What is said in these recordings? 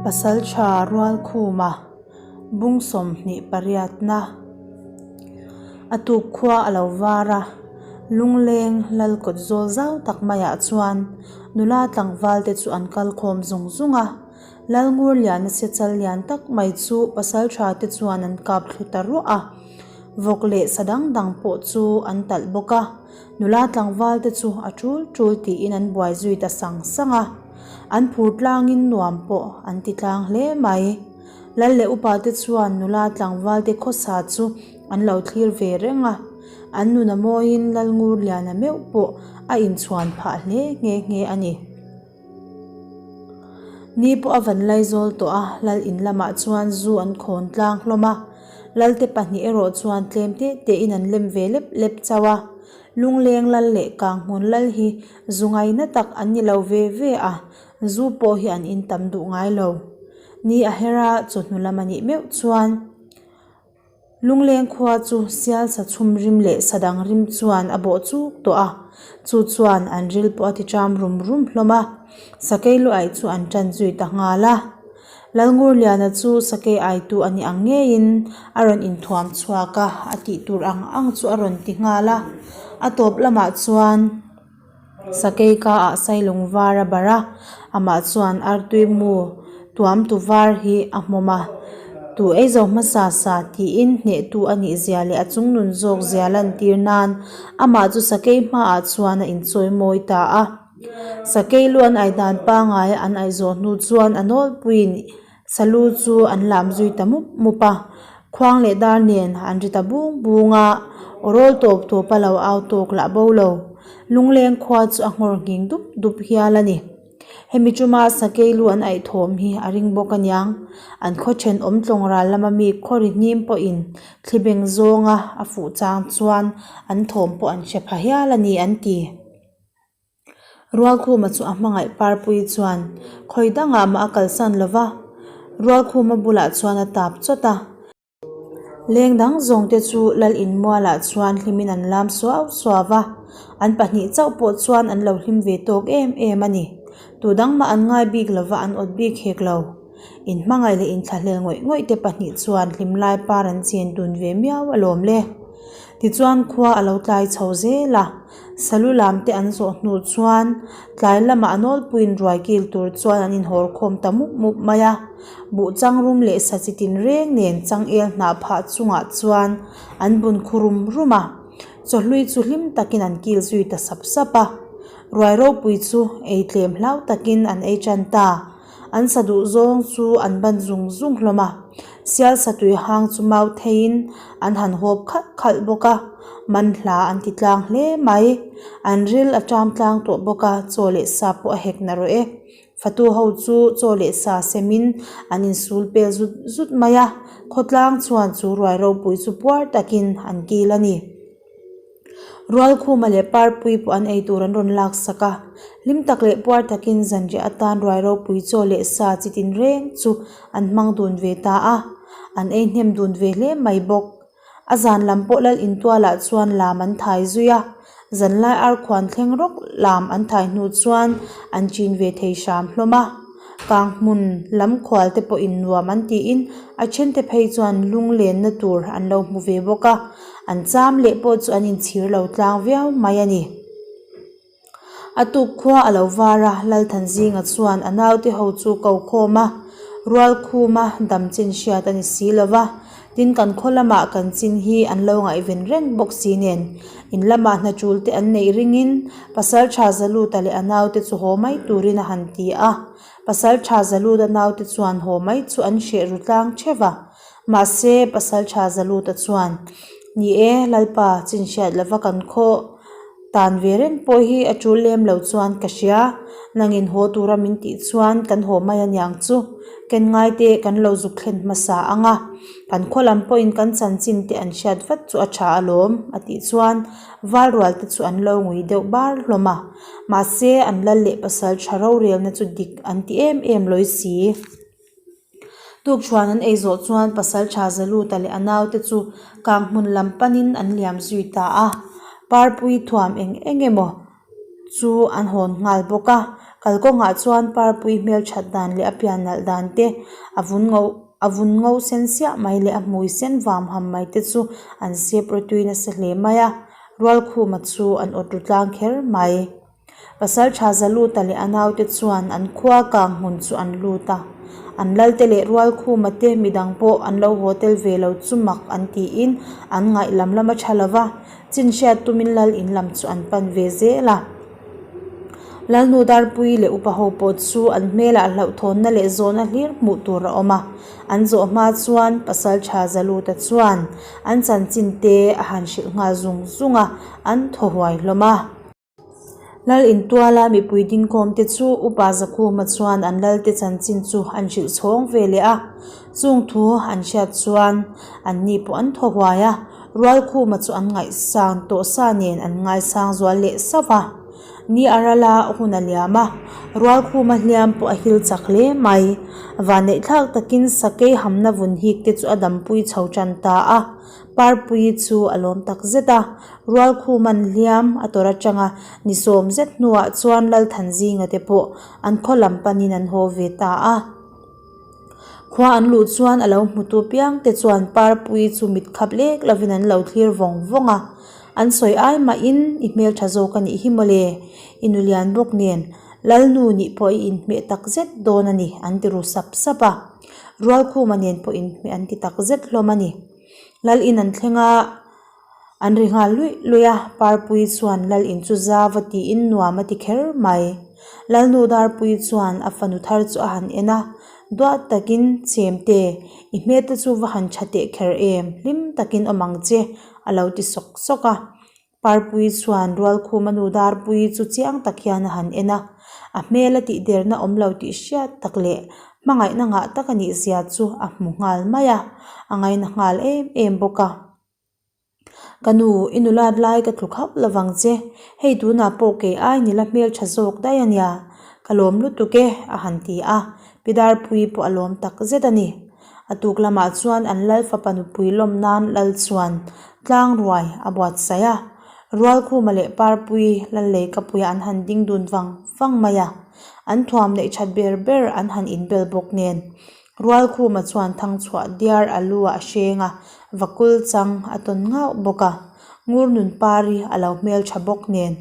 Pasalṭha Rualkhuma bung 28na a tuk khua a lo var a, lungleng lal kawt zawl zau tak maiah chuan nula tlangval te chu an kal khawm zung zung a, Lalngurliana sechal lian tak mai chu pasalṭha te chuan an kap thlu ta ruah a, vawk leh sa dang dang pawh chu an talh bawk a. Nula tlangval te chu a tul tul tiin an buai zui ta sang sang a, an phur tlangin nuam pawh an ti tlang hle mai. Lal leh upa te chuan nula tlangval te khawsa chu an lo thlir ve reng a, an nun a mawiin Lalngurliana meuh pawh a inchhuan phah hle nghe nghe a ni. Ni pawh a van laizawl tawh a, lal in lamah chuan zu an khawn tlang hlawm a, lalte pahnih erawh chuan tlem teh tehin an lem ve lep lep chauh a, lungleng lal leh kanghmun lal hi zu ngaina tak an ni lo ve ve a, zu pawh hi an in tam duh ngai lo. Ni a her a, chawhnu lam a nih meuh chuan. Lungleng khua chu sial sa chhum rim leh sa dang rim chuan a bawh chuk tawh a, chu chuan an ril pawh a ti ṭam rum rum hlawm a, sakei lu aih chu an ṭan zui ta nghal a. Lalngurliana chu sakei aitu a ni ang ngeiin a rawn inthuam chhuak a, a tih tur ang ang chu a rawn ti nghal a, a tawp lamah chuan. Sakei ka ah sailung var a barh a, amah chuan artui mu tuam tu var hi a hmawm a, tu ei zo hmasa sa tiin hneh tu a nih zia leh a chung nun zawk zia lantir nan amah chu sakei hmaah chuan a inchawi mawi ta a. Sakei lu an ai dan pangai an ai zawh hnu chuan a nawlpuiin Salu chu an lam zui ta mup mup a, khuang leh dar nen an ri ta bung bung a, aw rawl tawp tawp a lo au tawk lah bo lo. Lungleng khua chu a nghawr nghing dup dup hial a ni. Hemi chuma sakei lu an aih thawm hi a ring bawk aniang. An khaw thenawm tlawng ral lama mi khaw ri hnim pawhin thli beng zawnga a fuh chang chuan an thawm pawh an hre pha hial a ni an ti. Rualkhuma chu a hmangaih parpui chuan khawi dangah mah a kalsan lo va, Rualkhuma bulah chuan a tap chawt a. Leng dang zawngte chu lal inmualah chuan hlimin an lam suau suau va, an pahnih chauh pawh chuan an lo hlim ve tawk em em a ni. Tu dang mah an ngai bik lo va, an awt bik hek lo. In hmangaih leh inthlahlel ngawih ngawih te pahnih chuan hlimlai par an chen dun ve miau alawm le. Tichuan khua a lo tlai chho zel a, salu lam te an zawh hnu chuan tlai lamah a nawlpuiin ruai kil tur chuan an inhawr khawm ta mup mup mai a. Buh changrum leh sa chi tin reng nen changel hnah phah chungah chuan an bun khu rum rum a, chawhlui chu hlim takin an kil zui ta sap sap a. Ruai ropui chu ei tlem hlau takin an ei tan ta. An sa duh zawng chu an ban zung zung hlawm a, sial satui hang chu mau theiin an han hawp khalh khalh bawk a, manhla an ti tlang hle mai. An ril a ṭam tlang tawh bawk a, chaw leh sa pawh a hek na rawh e. Fatu ho chu chaw leh sa semin an insul pel zut zut mai a, khawtlang chuan chu ruai ropui chu puar takin an kil a ni. Rualkhuma leh Parpui pawh an ei tur an rawn lak sak a, hlim tak leh puar takin zanriah atan ruai ropui chaw leh sa chi tin reng chu an hmang dun ve ta a, an ei hnem dun ve hle mai bawk. A zan lam pawh lal intualah chuan lam an thai zui a, zanlai arkhuan thleng rawk lam an thai hnu chuan an chin ve thei hram hlawm a. Kang hmun lam khual te pawhin nuam an tiin a thente phei chuan lunglenna tur an lo hmu ve bawk a, an cham leh pawh chu an inchhir lo tlang viau mai a ni. A tuk khua a lo var a, Lalthanzinga chuan a naute ho chu ko khawm a, rual khuma dam chin hriat a ni si lo va, tin kan khaw lamah kan chin hi an lo ngaihven reng bawk si nen in lamah hna tul te an neih ringin Pasal tha Zaluta leh a naute chu haw mai turin a han ti a, Pasal tha Zaluta naute chuan haw mai chu an hreh ru tlang theuh a, mahse Pasal tha Zaluta chuan, Ni e, Lalpa, chin hriat lova kan khaw tan ve reng pawh hi a tul lem lo chuan ka hria, nangin haw tura min tih chuan kan haw mai aniang chu, ken ngai te kan lo zuk thlen hmasa ang a, kan khaw lam pawhin kan chanchin te an hriat vat chu a tha alawm, a tih chuan Val rual te chu an lo ngui deuh bar hlawm a, mahse an lal leh pasal tha rorelna chu dik an ti em em lawi si. Tukṭhuan an ei zawh chuan pasal tha Zaluta leh a naute chu kang hmun lam panin an liam zui ta a, Parpui thuam eng eng emaw. chu an hawn nghal bawk a. Kalkawngah chuan Parpui hmelthat dan leh a pian nalh dan te a vun ngo a vun ngo sen siah mai leh a hmui sen vam ham mai te chu an sep rawtui nasa hle mai a. Rualkhuma chu an awt ru tlang kher mai. Pasal tha Zaluta leh a naute chuan an khua kang hmun chu an lut a. An lalte leh Rualkhuma te midang pawh an lo haw tel ve lo chu mak an tiin an ngaih lam lam a tha lo va, chin hriat tumin lal in lam chu an pan ve zel a. Lalnu Darpuii leh upa ho pawh chu an hmelah hlauhthawnna leh zawhna hlir hmuh tur a awm a. An zawh hma chuan Pasal tha Zaluta chuan an chanchin te a han hrilh nghal zung zung a, an thaw huai hlawm a. Lal intuala mipui dingkawm te chu Upa Zakhuma chuan an lalte chanchin chu an hrilh chhawng ve leh a, chung thu an hriat chuan an ni pawh an thaw huai a, Rualkhuma chu an ngaihsan tawh sa nen an ngaisang zual leh sauh a. Ni a ral a, hun a liam a, Rualkhuma hliam pawh a hil chak hle mai. Vanneihthlak takin sakei hamna vun hik te chu a dampui chho tan ta a. Parpuii chu a lawm tak zet a, Rualkhuman hliam a tawrh atanga ni sawm zet hnuah chuan Lalthanzinga te pawh an khaw lam panin an haw ve ta a. Khua an luh chuan a lo hmutu piang te chuan Parpuii chu mit khap lek lovin an lo thlir vawng vawng a, An sawi ai mahin i hmeltha zawk a nih hi mawle, i nu lian bawk nen Lalnu nih pawh i inhmeh tak zet dawn a ni an ti ru sap sap a. Rualkhuma nen pawh inhmeh an ti tak zet hlawm a ni. Lal in an thleng a, an ri nghal luih luih a, Parpuii chuan Lal in chu zau a tiin nuam a ti kher mai. Lalnu Darpuii chuan a fanu thar chu a han en a, duat takin, Chemte, i hmel te chu va han tha teh kher em, hlim takin awm ang che, a lo ti sawk sawk a. Parpuii chuan Rualkhuma nu Darpuii chu chiang tak hian a han en a, a hmel a tihderna awm lo tih hriat tak leh hmangaihna ngah tak a nih zia chu a hmu nghal mai a, a ngaina nghal em em bawk a. Ka nu, i nulat lai ka tluk hauh lovang che, hei tunah pawh kei ai nila hmeltha zawk daih a nia, ka lawm lutuk e, a han ti a, Pi Darpuii pawh a lawm tak zet a ni. A tuk lamah chuan an lal fapa nupui lawm nan lal chuan tlang ruai a buatsaih a. Rualkhuma leh Parpui Lallei Kapuia an han ding dun vang vang mai a. An thuam neih that ber ber an han inbel bawk nen. Rualkhuma chuan thangchhuah diar a lu ah a hreng a, vakul chang a tawn ngauh bawk a. Ngurnunpari a lo hmeltha bawk nen.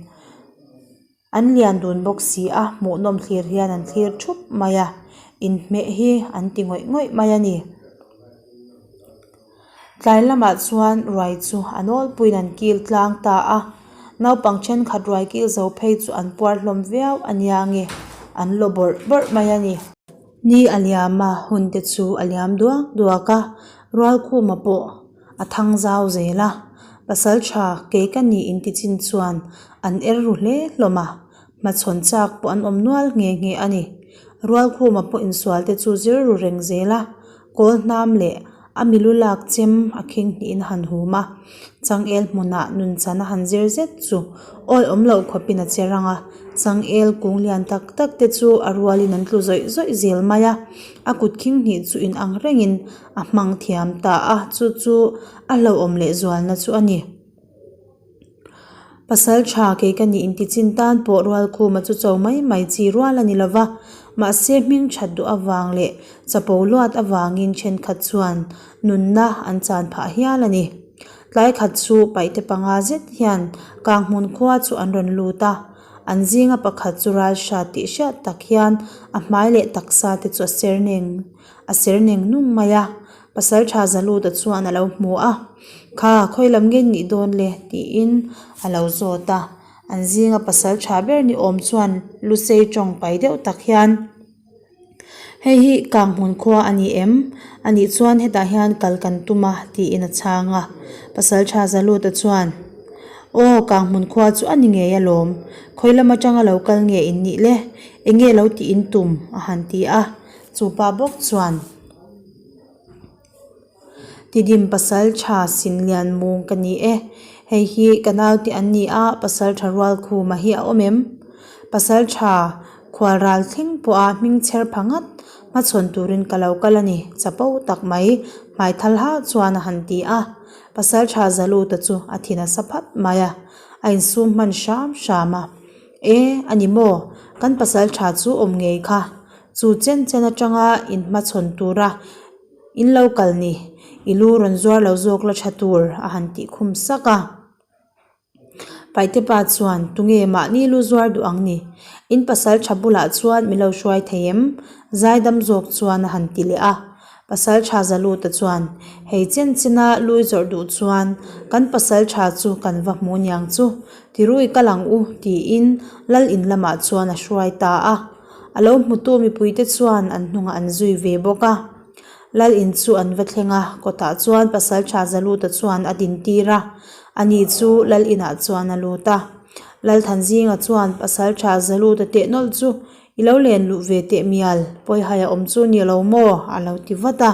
An lian dun bawk si a, hmuhnawm thlir hian an thlir thup mai a, inhmeh hi an ti ngawih ngawih mai a ni. Tlai lamah chuan ruai chu a nawlpuiin an kil tlang ta a, naupang thenkhat ruai kil zo phei chu an puar hlawm viau a nia nge an law bawrh bawrh mai a ni. Ni a liam a, hun te chu a liam duak duak a, Rualkhuma pawh. A thang zau zel a, pasal tha kei ka ni inti chin chuan an er ru hle hlawm a, hmachhawn chak pawh an awm nual nghe nghe a ni. Rualkhuma pawh insual te chu zir ru reng zel a, kawl hnam leh a milu lak chem a khing hnihin a han hum a, changel hmunah nunchan a han zir zet chu awi awm loh khawpin a che rang a, changel kung lian tak tak te chu a rualin an tlu zawih zawih zel mai a, a kut khing hnih chu inang rengin A hmang thiam ta a, chu chu a hlauhawm leh zualna chu a ni. Pasal tha kei ka nih intichin tan pawh Rualkhuma chu cho mai mai chi rual a ni lova, mahse hming that duh avang leh chapo luat avangin thenkhat chuan nunna an chan phah hial a ni. Tlai khat chu paihte panga zet hian Kanghmun khua chu an rawn lut a, an zinga pakhat chu ralhrat tih hriat tak hian a hmai leh taksa te chu a ser neng A ser neng nung mai a, pasal tha Zaluta chuan a lo hmu a, Kha, khawi lam nge nih dawn le? tiin a lo zawt a. An zinga pasal tha ber ni awm chuan Lusei tawng pai deuh tak hian, Hei hi Kanghmun khua a ni em? A nih chuan hetah hian kal kan tum a, tiin a chhang a. Pasal tha Zaluta chuan, Aw, Kanghmun khua chu a ni ngei alawm. Khawi lam atanga lo kal nge in nih le? Enge lo tih in tum? a han ti a. Chu pa bawk chuan Tidim pasal tha sin lian mung ka ni e, hei hi ka naute an ni a, pasal tha rual khuma hi a awm em? Pasal tha khual ral thleng pawha hming chher pha ngat hmachhawn turin ka lo kal a ni, chapo tak mai hmai thal ha chuan a han ti a, pasal tha Zaluta chu a thin a sa phat mai a, a insum hman hram hram a. E, a ni maw? Kan pasalṭha chu awm ngei kha. Chu chen chen aṭanga inhmachhawn tura in lo kal ni, i lu rawn zuar lo zawk la ṭha tur, a han tih khum sak a. Paite pa chuan, Tunge mahni lu zuar duh ang ni? In pasalṭha bulah chuan min lo hruai thei em? Zaidam zawk chuan a han ti leh a. Pasalṭha Zaluta chuan, Hei chen chena lui zawrh duh chuan kan pasalṭha chu kan va hmu niang chu, tirui kal ang u, tiin lal in lamah chuan a hruai ta a. A lo hmutu mipuite chuan an hnungah an zui ve bawk a. Lal in chu an va thleng a, kawtah chuan pasalṭha Zaluta chuan a dintir a, ani chu lal inah chuan a lut a. Lalthanzinga chuan pasalṭha Zaluta teh nawlh chu I lo len luh ve teh mial, pawihai a awm chu ni lo maw? a lo ti vat a.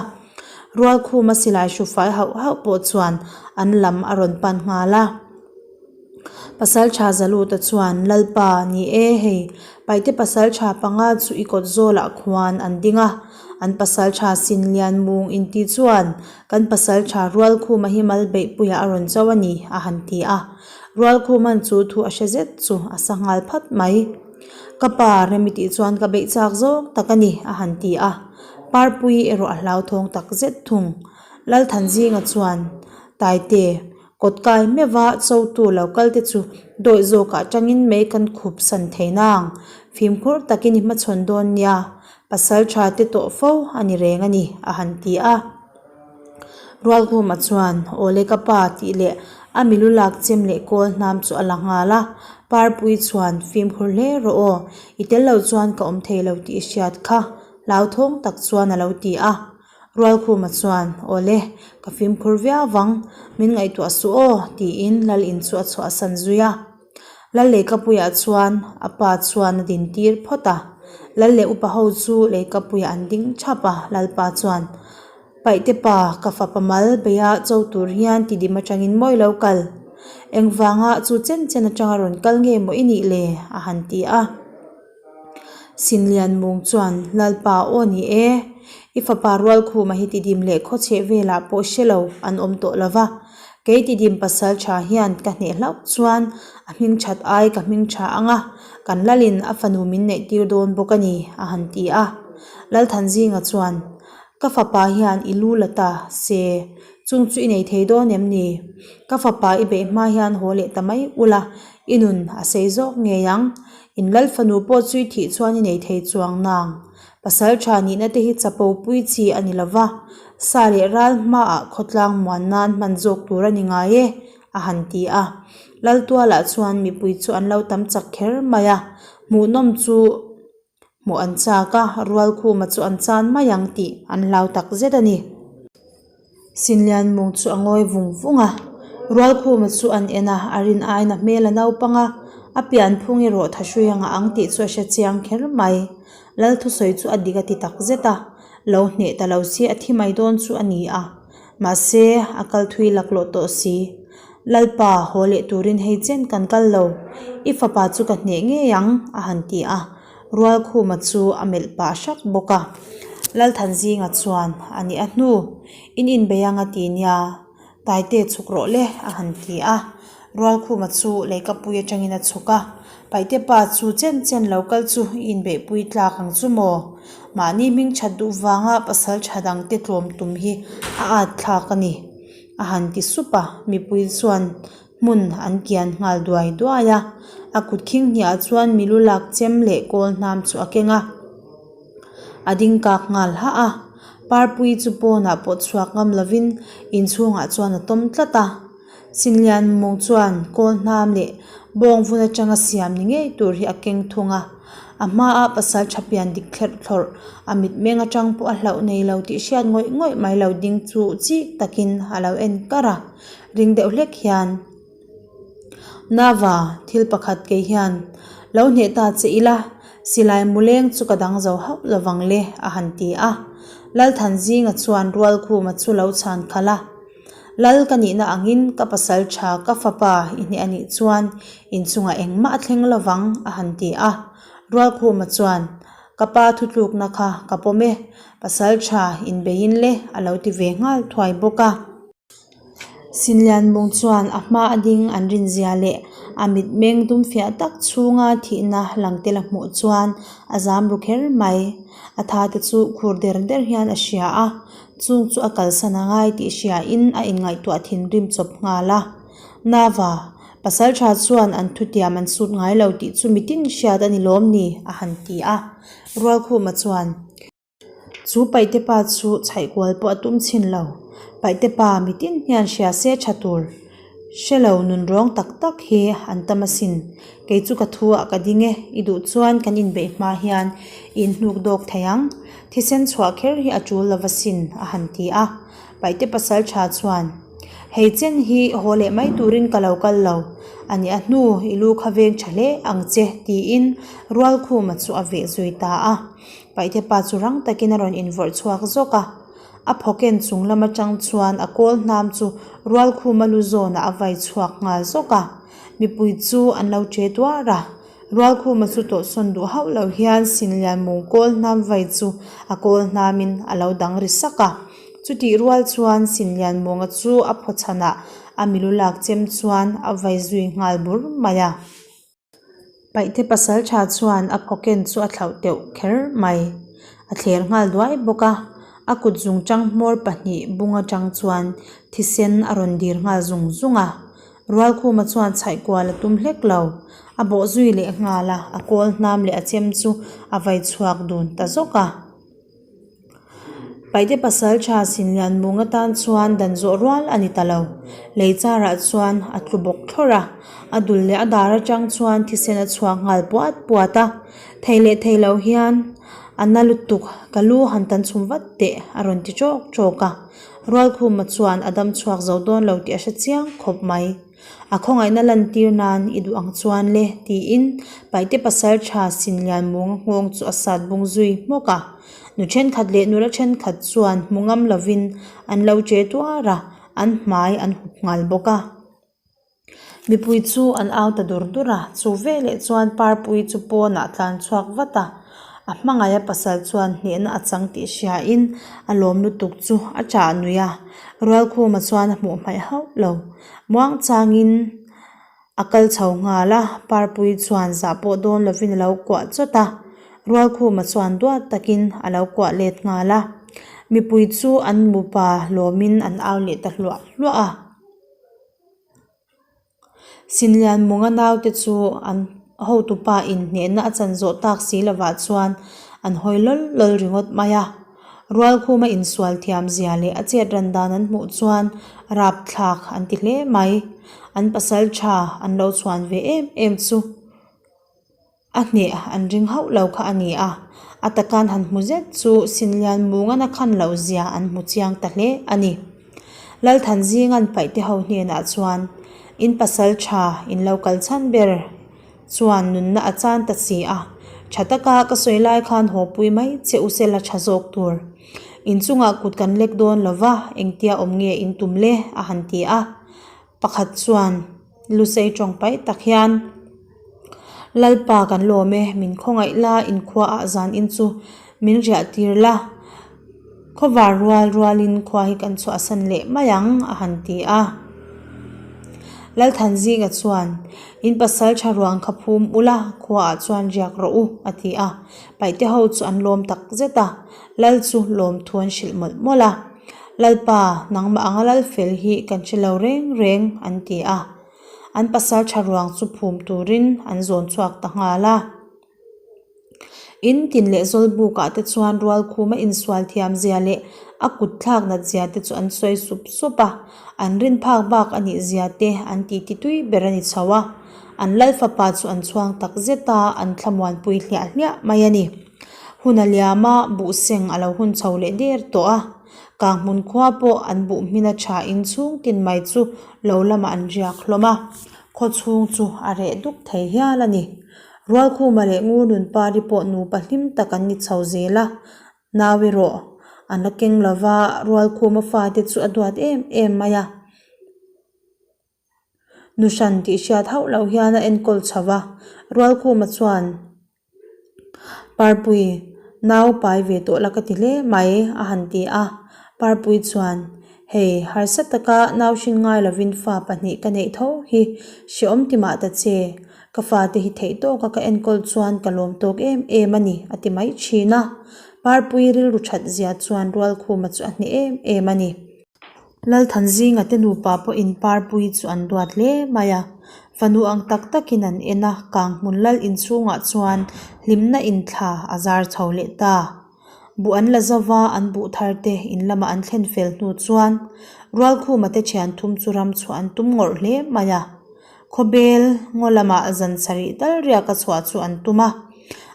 Rualkhuma silai hrufai hauh hauh pawh chuan an lam a rawn pan nghal a. Pasaltha Zaluta chuan, Lalpa, ni e hei, Paite pasaltha panga chu i kawt zawlah khuan an ding a, an pasaltha sin lian mung inti chuan kan pasaltha Rualkhuma hi mal beihpuiah a rawn cho a ni, a han ti a. Rualkhuman chu thu a hre zet chu a sa nghal phat mai. Ka pa rem i tih chuan ka beih chak zawk tak a ni, a han ti a. Parpui erawh a hlauthawng tak zet thung. Lalthanzinga chuan, Taite, kawt kai meuha chotu lo kal te chu dawih zawkah tangin mei kan khup san thei nang. Fimkhur takin i hmachhawn dawn nia, pasal tha te tawh fo a ni reng a ni, a han ti a. Rualkhuma chuan, Awle ka pa tih leh a milu lak chem leh kawl hnam chu a la nghal a. Parpui chuan, Fimkhur hle rawh aw, i tel lo chuan ka awm thei lo tih i hriat kha, hlauthawng tak chuan a lo ti a. Rualkhuma chuan, Awle, ka fimkhur viau vang, min ngaihtuah suh aw, tiin Lal in chu a chhuahsan zui a. Lal Leikapuiah chuan a pa chuan a dintir phawt a. Lal leh upa ho chu Leikapuiah an ding thap a, Lalpa chuan, Paihte pa, ka fapa mal beia cho tur hian tidim atangin mawi lo kal. Engvanga chu chen chen atanga rawn kal nge maw i nih le? a han ti a. Sinlianmung chuan, Lalpa aw ni e, i fapa Rualkhuma hi tidim leh khawchheh velah pawh hre lo an awm tawh lo va. Kei tidim pasal tha hian ka hneh hlauh chuan a hming that ai ka hming tha ang a, kan lalin a fanu min neih tir dawn bawk a ni, a han ti a. Lalthanzinga chuan, Ka fapa hian i lu la ta se, chung chu i nei thei dawn em ni? Ka fapa i beih hma hian haw leh ta mai ula, i nun a sei zawk ngei ang. In lal fanu pawh chu i thih chuan i nei thei chuang nang. Pasal tha nihna te hi chapo pui chi a ni lo va, sa leh ral hmaah khawtlang muan nan hman zawk tur a ni ngai e, a han ti a. Laltualah chuan mipui chu an lo tam chak kher mai a, hmuhnawm chu hmuh an chak a, Rualkhuma chu an chan mai ang tih an hlau tak zet a ni. Sinlianmung chu a ngawi vung vung a, Rualkhuma chu an en a, a rin aiin a hmel a naupang a, a pianphung erawh thahrui anga ang tih chu a hre chiang kher mai. Lal thusawi chu a dik a ti tak zet a, lo hneh ta lo si a thi mai dawn chu a ni a, mahse a kal thui laklawh tawh si. Lalpa, haw leh turin hei chen kan kal lo, i fapa chu ka hneh ngei ang, a han ti a. Rualkhuma chu a melh pah hrak bawk a. Lalthanzinga chuan, A nih a hnu, in inbei ang a ti nia, Taite chhuk rawh le, a han ti a. Rualkhuma chu leikapui atangin a chhuk a, Paihte pa chu chen chen lo kal chu i inbeihpui tlak ang chu maw? Mahni hming that duh vanga pasal tha dangte tlawm tum hi a at thlak a ni, a han ti sup a, mipui chuan hmun an kian nghal duai duai a, a kut khing hniah chuan milu lak chem leh kawl hnam chu a keng a, a ding kak nghal hah a, parpui chu pawnah pawh chhuak ngam lovin inchhungah chuan a tawm tlat a, Sinlian mung chuan kawl hnam leh bawng vun atanga siam ni ngei tur hi a keng thung a, a hmaa pasal tha pian dik thlerh thlawrh a mitmeng atang pawh a hlauh nei lo tih hriat ngawih ngawih mai lo ding chu chik takin a lo en kar a. Ring deuh hlek hian, Nava, thil pakhat kei hian lo hneh ta che ila, silai muleng chu ka dang zo hauh lovang le, a han ti a. Lalthanzinga chuan Rualkhuma chu lo chhan khalh a, Lal ka nihna angin ka pasal tha ka fapa i hneh a nih chuan inchungah engmah a thleng lovang, a han ti a. Rualkhuma chuan, Ka pa thutlukna kha ka pawm e, pasal tha inbeiin le, a lo ti ve nghal thuai bawk a. Sinlianmung chuan a hma a ding an rinzia leh A mitmeng dum fiah tak chhunga thihna lang tel a hmuh chuan a zam ru kher mai. A tha te chu khur der der hian a hria a, chung chu a kalsan a ngai tih hriain a inngaihtuah thinrim chawp nghal a. Nava, pasal tha chuan an thutiam an sut ngai lo tih chu mitin hriat a ni lawm ni? a han ti a. Rualkhuma chuan. Chu Paihte pa chu chhaih kual pawh a tum chhin lo. Paihte pa mitin hian hria se tha tur hre lo nun rawng tak tak hi an tam asin. Kei chu ka thu ah ka ding e, i duh chuan kan inbeih hma hian i inhnuk dawk thei ang. Thisen chhuah kher hi a tul lo asin a han ti a. Paihte pasal tha chuan, Hei chen hi haw leh mai turin ka lo kal lo, a nih a hnu i lu kha veng tha hle ang che tiin Rualkhuma chu a veh zui ta a. Paihte pa chu rang takin a rawn invawrh chhuak zawk a, a phawken chung lam atang chuan a kawl hnam chu Rualkhuma lu zawnah a vai chhuak nghal zawk a. Mipui chu an lo che tuar a, Rualkhuma chu tawhsawn duh hauh lo hian Sinlianmung kawl hnam vai chu a kawl hnamin a lo dang ri sak a. Chutih rual chuan Sinlianmunga chu a phaw chhanah a milu lak chem chuan a vai zui nghal bur mai a. Paihte pasal tha chuan a phawken chu a thlauh teuh kher mai. A thler nghal duai bawk a, a kut zungchang hmawr pahnih bung atang chuan thisen a rawn dir nghal zung zung a. Rualkhuma chuan chhaih kual a tum hlek lo. A bawh zui leh nghal a, a kawl hnam leh a chem chu a vai chhuak dun ta zawk a. Paihte pasal tha Sinlian mung atan chuan dan zawh rual a ni ta lo. Lei charah chuan a tlu bawk thlawrh a, a dul leh a dar atang chuan thisen a chhuak nghal puat puat a. Thei leh thei lo hian a na lutuk ka lu han tan chhum vat teh a rawn ti tawk tawk a. Rualkhuma chuan a dam chhuak zo dawn lo tih a hre chiang khawp mai. A khawngaihna lantir nan i duh ang chuan le tiin Paihte pasal tha Sinlian Munga nghawng chu a sat bung zui hmawk a. Nu thenkhat leh nula thenkhat chuan hmu ngam lovin an lo che tuar a, an hmai an hup nghal bawk a. Mipui chu an au ta dur dur a, chu veleh chuan Parpui chu pawnah tlan chhuak vat a. A hmangaih a pasal chuan hnehna a chang tih hriain a lawm lutuk chu a chah nuih a, Rualkhuma chuan a hmuh hmaih hauh lo. Muang changin a kal chho nghal a, Parpui chuan zah pawh dawn lovin a lo kuah chawt a, Rualkhuma chuan duat takin a lo kuah let nghal a. Mipui chu an nupa lawmin an au leh ta hluah hluah a. Sinlian Munga naute chu an hotupa inhnehna a chan zawh tak si lovah chuan an hawi lawl lawl ringawt mai a. Rualkhuma insual thiam zia leh a chet ran dan an hmuh chuan rapthlak an ti hle mai. An pasal tha an lo chhuan ve em em chu. A hneh an ring hauh lo kha a ni a, a takan han hmu zet chu Sinlian Mungan a khan loh zia an hmu chiang ta hle a ni. Lalthanzingan paihte ho hnenah chuan, In pasal tha in lo kal chhan ber chuan nunna a chan ta si a, tha taka ka sawi lai khan haw pui mai che u sela tha zawk tur. In chungah kut kan lek dawn lo va, engtia awm nge in tum le? a han ti a. Pakhat chuan Lusei tawng paih tak hian, Lalpa kan lawm e, min khawngaih la, inkhua ah zan in chu min riah tir la, khawvar rual rualin khua hi kan chhuahsan leh mai ang, a han ti a. Lalthanzinga chuan, In pasal tha ruang kha phum ula, khua ah chuan riak rawh u, a ti a. Paihte ho chu an lawm tak zet a, Lal chu lawmthu an hrilh mawlh mawlh a. Lalpa, nangmah anga lal fel hi kan hre lo reng reng, an ti a. An pasal tha ruang chu phum turin an zawn chhuak ta nghal a. In tin leh zawlbukah te chuan rualkhuma insual thiam zia leh a kut thlak nat zia te chu an sawi sup sup a. An rin phak bak a nih zia te an titi tui ber a ni chho a. An lal fapa chu an chhuang tak zet a, an thlamuanpui hliah hliah mai a ni. Hun a liam a, buhseng a lo hun chho leh der tawh a. Kanghmun khua pawh an buh hmin a tha in chhung tin mai chu lo lamah an riak hlawm a, khaw chhung chu a reh duk thei hial a ni. Rualkhuma leh Ngurnunpari pawh nupa hlim tak an ni chho zel a, nau erawh an la keng lo va, Rualkhuma fate chu a duat em em mai a. Nu hran tih hriat hauh loh hian a enkawl chho va, Rualkhuma chuan Parpui, nau pai ve tawh la ka ti hle mai, a han ti a. Parpui chuan, Hei, harsa taka nau hrin ngai lovin fa pahnih ka neih tho hi hreawm ti mah ta che. Ka fate hi theih tawka ka enkawl chuan ka lawm tawk em em a ni, a ti mai thin a. Parpui rilru that zia chuan Rualkhuma chu a hneh em em a ni. Lalthanzinga te nupa pawhin Parpui chu an duat hle mai a. Fanu ang tak takin an en a, Kanghmun lal inchhungah chuan hlimna inthla a zar chho leh ta. Buh an la zo va, an buh thar te in lama an thlen fel hnu chuan Rualkhuma te thian thum chu ram chhuah an tum ngawrh hle mai a. Khawbel ngaw lamah zan sarih tal riaka chhuah chu an tum a,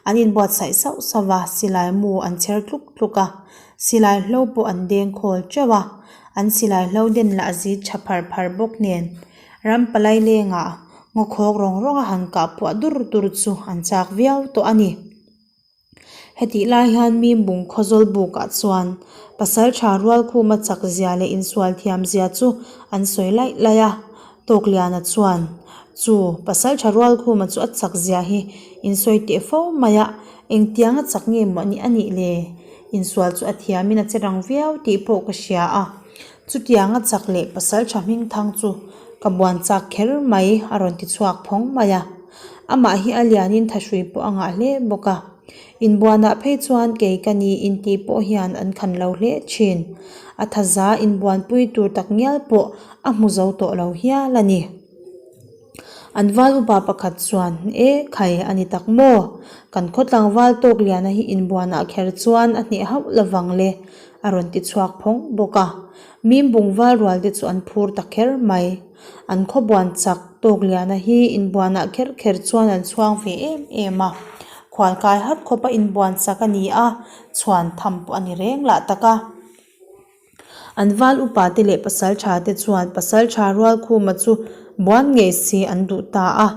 an inbuatsaih sauh sauh a, silai mu an chher tluk tluk a, silai hlo pawh an deng khawl teuh a, an silai hlo den lah zit tha phar phar bawk nen ram palai lengah ngaw khawk rawng rawng a han kah puah dur dur chu an chak viau tawh a ni. Hetih lai hian Mimbung Khawzawl bukah chuan Pasaltha Rualkhuma chak zia leh insual thiam zia chu an sawi laih laih a. Tawkliana chuan, Chu, Pasaltha Rualkhuma chu a chak zia hi insawi teh fo mai a, engtiang a chak nge maw anih anih le? Insual chu a thiamin a che rang viau tih pawh ka hria a. Chutiang a chak leh Pasaltha Hmingthang chu ka buan chak kher mai a rawn ti chhuak phawng mai a. Amah hi a lianin thahrui pawh a ngah hle bawk a. Inbuanah phei chuan kei ka ni intih pawh hian an khan lo hle thin. A thaza inbuanpui tur tak ngial pawh a hmu zo tawh lo hial a ni. An val upa pakhat chuan, E khai a ni tak maw? Kan khaw tlangval tawk liana hi inbuanah kher chuan a hneh hauh lovang le a rawn ti chhuak phawng bawk a. Mimbung val rual te chu an phur ta kher mai. An khawbuan chak tawk liana hi inbuanah kher kher chuan an chhuang ve em em a. Khualkai hat khawpa inbuan chak a ni a, chhuan tham pawh a ni reng lah tak a. An val upa te leh pasal tha te chuan pasal tha Rualkhuma chu buan ngei si an duh ta a,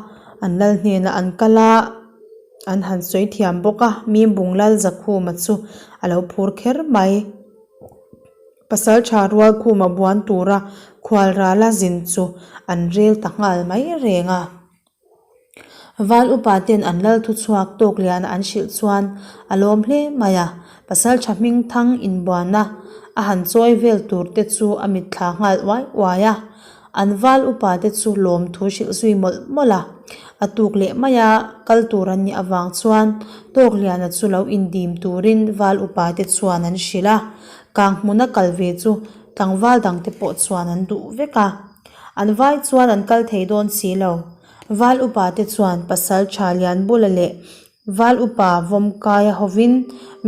an lal hnenah an kal a, an han sawi thiam bawk a, Mimbung lal Zakhuma chu a lo phur kher mai. Pasalṭha Rualkhuma buan tura khualrala zin chu an rel ta nghal mai reng a. Val upa ten an lal thu chhuak tawk liana an hrilh chuan a lawm hle mai a, Pasalṭha Hmingthang inbuana a han chawi vel tur te chu a mitthla nghal uai uai a. An val upa te chu lawmthu hrilh zui mawlh mawlh a, a tuk leh mai a, kal tur an nih avang chuan Tawkliana chu lo indim turin val upa te chuan an hrilh a, kang hmuna kal ve chu tlangval dang te pawh chuan an duh vek a. An vai chuan an kal thei dawn si lo. Val upa te chuan pasal tha Lianbula leh Val upa Vawmkaia hovin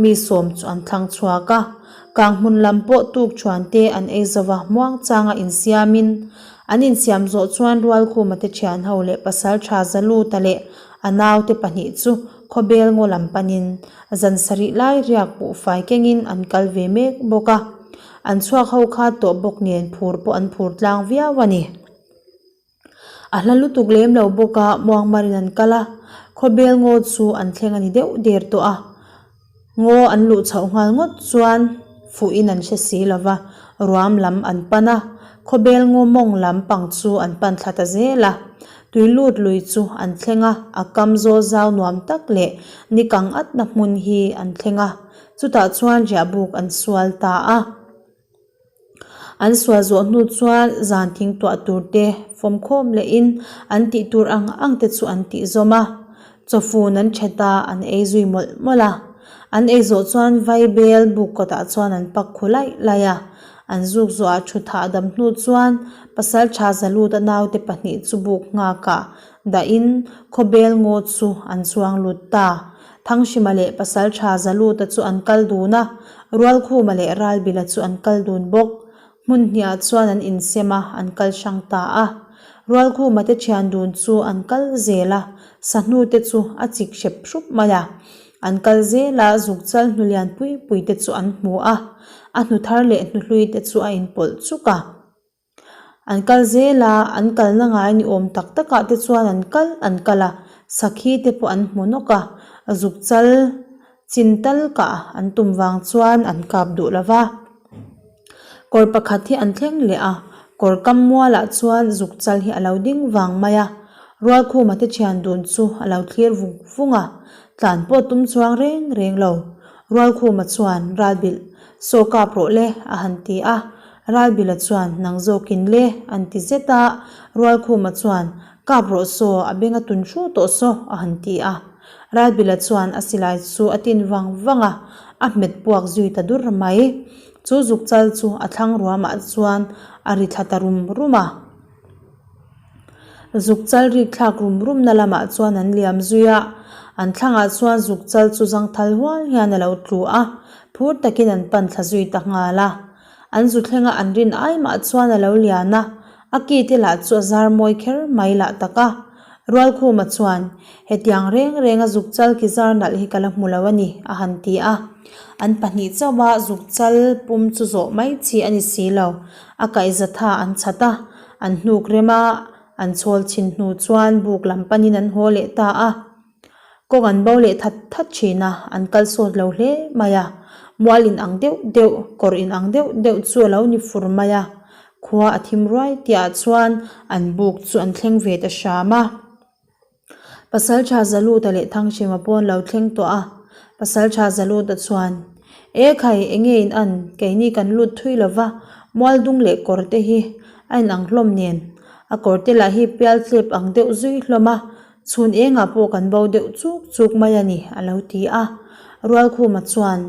mi sawm chu an thlang chhuak a, Kanghmun lam pawh tuk chuan te an ei zo va, muangchanga insiamin an insiam zawh chuan Rualkhuma te thian ho leh pasal tha Zaluta leh a naute pahnih chu khawbel ngaw lam panin zan sarih lai riak buhfai kengin an kal ve mek bawk a, an chhuak ho kha tawh bawk nen phur pawh an phur tlang viau a ni. A hla lutuk lem lo bawk a, muangmarin an kal a, khawbel ngaw chu an thleng a ni deuh der tawh a, ngaw an luh chhoh nghal ngawt chuan fuhin an hre si lo va, ruam lam an pan a, khawbel ngaw mawng lam pang chu an pan thla ta zel a, tui lut lui chu an thleng a, a kam zawl zau nuam tak leh ni kang atna hmun hi an thleng a, chutah chuan riahbuk an sual ta a. An sual zawh hnu chuan zan thing tuah tur te fawm khawm lehin an tih tur ang ang te chu an tih zawm a, chawfun an that a, an ei zui mawlh mawlh a. An ei zawh chuan vaibel buk kawtah chuan an pak khu laih laih a, an zuk zawhah thu thah dam hnu chuan pasal tha Zaluta naute pahnih chu buk nghakah dahin khawbel ngaw chu an chuang lut ta. Thanghrima leh Pasaltha Zaluta chu an kal dun a, Rualkhuma leh Ralbila chu an kal dun bawk. Hmun hniah chuan an insem a, an kal hrang ta a. Rualkhuma te thian dun chu an kal zel a, sahnu te chu a chik hrep hrup mai a. An kal zel a, zukchal hnu lian pui pui te chu an hmu a, a hnu thar leh hnu hlui te chu a inpawlh chuk a. An kal zel a, an kalna ngai ni awm tak takah te chuan an kal an kal a, sakhi te pawh an hmu nawk a, zuk chal chin tal kah an tum vang chuan an kap duh lo va. Kawr pakhat hi an thleng leh a, kawr kam mualah chuan zuk chal hi a lo ding vang mai a, Rualkhuma te thian dun chu a lo thlir vung vung a, tlan pawh tum chuang reng reng lo. Rualkhuma chuan ralbilh saw kap rawh le a han ti a. Ralbila chuan, Nang zawkin le, an ti zet a. Rualkhuma chuan, Kap rawh saw, a beng a tun hru tawh saw, a han ti a. Ralbila chuan a silai chu a tin vang vang a, a hmet puak zui ta dur mai. Chu zukchal chu a thlang ruamah chuan a ri thla ta rum rum a. Zukchal rik thlak rum rumna lamah chuan an liam zui a, an thlangah chuan zukchal chu zangthal hual hian a lo tlu a, phur takin an pan thla zui ta nghal a. An zu thlenga an rin ai mah chuan a lo lian a, a ki te lah chu a zar mawi kher mai lah tak a. Rualkhuma chuan, Hetiang reng renga zukchal ki zar nalh hi ka la hmu lo a ni, a han ti a. An pahnih chauha zukchal pum chu zawh mai chi a ni si lo, a kaihzatha an chhat a. An hnuk rem a, an chhawl chhin hnu chuan buk lam panin an haw leh ta a. Kawng an bo leh that that thin a, an kal sawt lo hle mai a. Mual in ang deuh deuh, kawr in ang deuh deuh chu a lo ni fur mai a. Khua a thim ruai tihah chuan an buk chu an thleng ve ta hram a. Pasalṭha Zaluta leh Thanghrima pawh an lo thleng tawh a, Pasalṭha Zaluta chuan, E khai, enge in an, keini kan lut thui lo va, Mualdung leh kawr te hi a inang hlawm nen, a kawr te lah hi pial tlep ang deuh zui hlawm a, chhun engah pawh kan bo deuh chuk chuk mai a ni, a lo ti a. Rualkhuma chuan,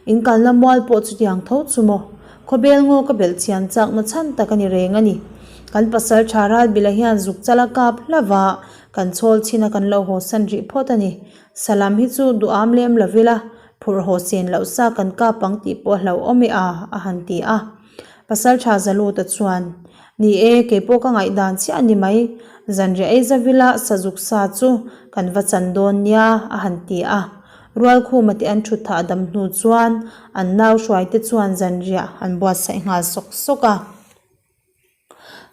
In kalna mual pawh chutiang tho chu maw? Khawbel ngaw ka belh chian chakna chhan tak a ni reng a ni. Kan pasal tha Ralbila hian zuk chal a kap hlauh va, kan chhawl chhin a kan lo haw san rih phawt a ni. Salam hi chu duham lem lo ila, phurh haw sen loh sa kan kap ang tih pawh a hlauhawm e a, a han ti a. Pasal tha Zaluta chuan, Ni e, kei pawh ka ngaihdan chiah a ni mai. Zanriah ei zavila sazuk sa chu kan va chan dawn nia, a han ti a. Rualkhuma te an thut thah dam hnu chuan an nau hruaite chuan zanriah an buatsaih nghal sawk sawk a.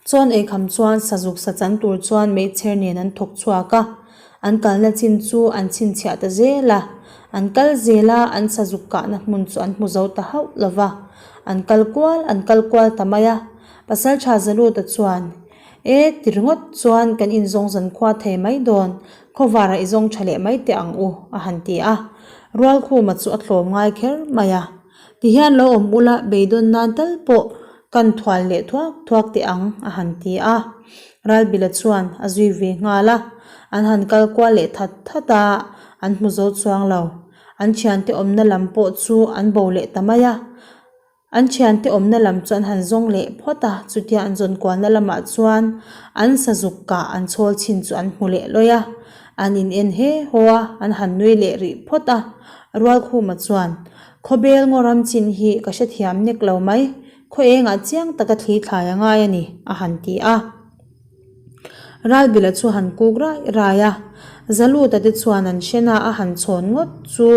Chawn eikham chuan sazuk sa chan tur chuan meichher nen an thawk chhuak a, an kalna chin chu an chhinchhiah ta zel a. An kal zel a, an sazuk kahna hmun chu an hmu zo ta hauh lo va. An kal kual an kal kual ta mai a. Pasaltha Zaluta chuan, E, ti ringawt chuan kan inzawng zankhua thei mai dawn, Khawvarah i zawng tha leh mai teh ang u, a han ti a. Rualkhuma chu a tlawm ngai kher mai a. Tihian lo awm ula beidawn nan tal pawh kan thual leh thuak thuak teh ang, a han ti a. Ralbila chuan a zui ve nghal a. An han kal kual leh that that a, an hmu zo chuang lo. An thiante awmna lam pawh chu an bo leh ta mai a. An thiante awmna lam chu an han zawng leh phawt a, chutia an zawn kualna lamah chuan an sazuk kah an chhawl chhin chu an hmu leh lawi a, an in en he haw a, an han nui leh rih phawt a. Rualkhuma chuan, Khawbel ngaw ram chin hi ka hrethiam nek lo mai, khaw engah chiang taka thli thlai a ngai a ni, a han ti a. Ralbila chu han kuk rai rai a, Zaluta te chuan an hre na a han chhawn ngawt chu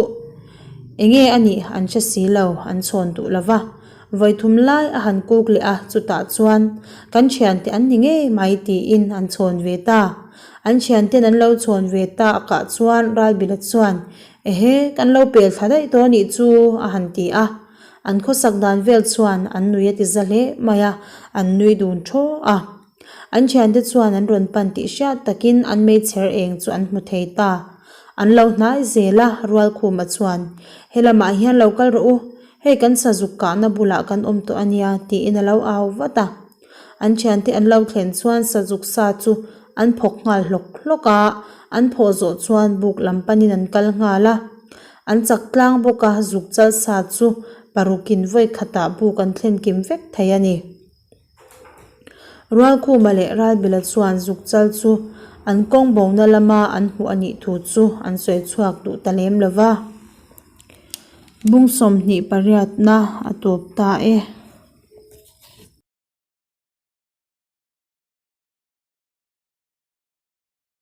enge a nih an hre si lo, an chhawn duh lo va. Vawithum lai a han kuk leh a, chutah chuan kan thiante an ni ngei mai tiin an chhawn ve ta. An thianten an lo chhawn ve takah chuan Ralbila chuan ehe kan lo pel thla daih tawh a nih chu a han ti a. An khawsak dan vel chuan an nui a ti za hle mai a, an nui dun thaw a. An thiante chuan an rawn pan tih hriat takin an meichher eng chu an hmu thei ta. An lo hnai zel a, Rualkhuma chuan, He lamah hian lo kal rawh u, hei kan sazuk kahna bulah kan awm tawh a nia, tiin a lo au vat a. An thiante an lo thlen chuan sazuk sa chu an phawk nghal hlawk hlawk a, an phawh zawh chuan buk lam panin an kal nghal a. An chak tlang bawk a, zuk chal sa chu parukin vawi khatah buk an thlen kim vek thei a ni. Rualkhuma leh Ralbila chuan zuk chal chu an kawng bona lama an hmuh a nih thu chu an sawi chhuak duh ta lem lo va. Bung 28na a tawp ta e.